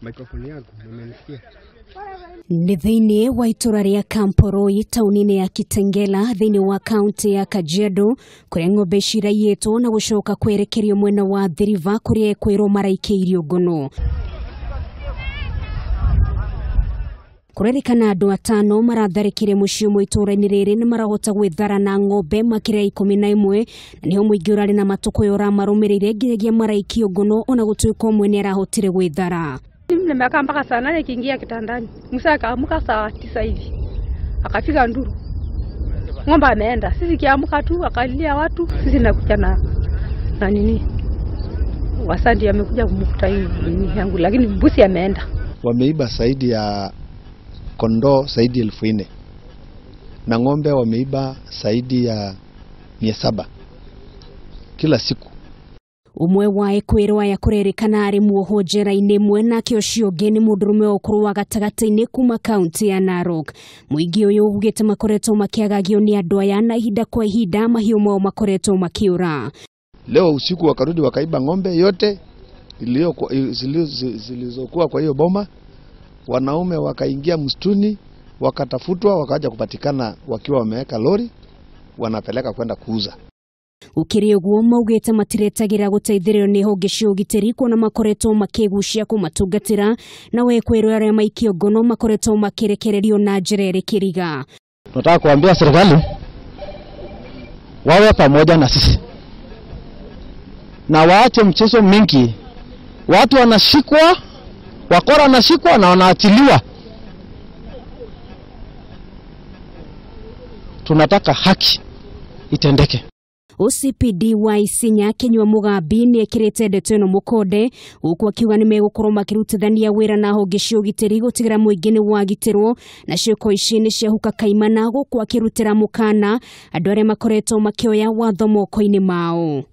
Microphone yangu mmenisikia? Nĩ thĩinĩ wa itũra rĩa Kamporoi taũni-inĩ ya Kitengela thĩinĩ wa kaunti ya Kajiado kũrĩa ng'ombe ciraiyĩtwo na gũcoka kwerekerio mwena wa Athi River kũrĩa ekwĩrwo maraikĩirio ngono. Kũrerĩkana andũ atano maratharĩkĩire mũciĩ ũmwe itũũra-inĩ rĩrĩ nĩ marahota gwĩthara na ng'ombe makĩria ya 11 na nĩho mũingĩ ũrarĩ na matũkũya ũramarũmĩrĩire nginyagia maraikio ngono ona gũtuĩka ũmwe nĩ arahotire gwĩthara. Nimekaa mpaka saa 8 kiingia kitandani. Musa akaamka saa 9 hivi. Akafika nduru. Ng'ombe ameenda. Sisi kiamka tu akalilia watu. Sisi nakuja na nini? Wasandi amekuja kumkuta hii nini yangu lakini mbuzi ameenda. Wameiba zaidi ya kondoo zaidi ya 4,000 na ng'ombe wameiba zaidi ya 700 kila siku. Umwe wa ekwĩrwo aya kũrerĩkana arĩ muohwo njera-inĩ ĩmwe nake ũcio ũngĩ nĩ mũndũrũme wa ũkũrũ wa gatagatĩ-inĩ kuma kaunti ya Narok. Mũingĩ ũyũ ugĩte makoretwo makĩagagio nĩ andũ aya na ihinda kwa ihinda mahiũ mao makoretwo makĩũra. Leo usiku wakarudi wakaiba ng'ombe yote zilizokuwa kwa hiyo boma. Wanaume wakaingia msituni wakatafutwa wakaja kupatikana wakiwa wameweka lori wanapeleka kwenda kuuza. Gũkĩrĩ ũguo maugĩte matiretagĩra gũteithĩrĩrio nĩ honge cia ũgitĩri kuona makoretwo makĩgucia kũmatungatĩra na wekwĩrwo arĩa maikio ngono makoretwo makĩrekererio na njĩra ĩrĩ kĩriga. Tunataka kuambia serikali wawe pamoja na sisi na waache mchezo mingi. Watu wanashikwa, wakora wanashikwa na wanaachiliwa. Tunataka haki itendeke. OCPD wa Isinya Kinyua Mugambi nĩ ekĩrĩte ndeto ĩno mũkonde gũkũ akiuga nĩ megũkorwo makĩrutithania wĩra na honge cia ũgitĩri gũtigĩra mũingĩ nĩ wagitĩrwo na ciĩko ici nĩ ciahuka kaimana gũkũ akĩrutĩra mũkana andũ arĩa makoretwo makĩoya watho moko-inĩ mao.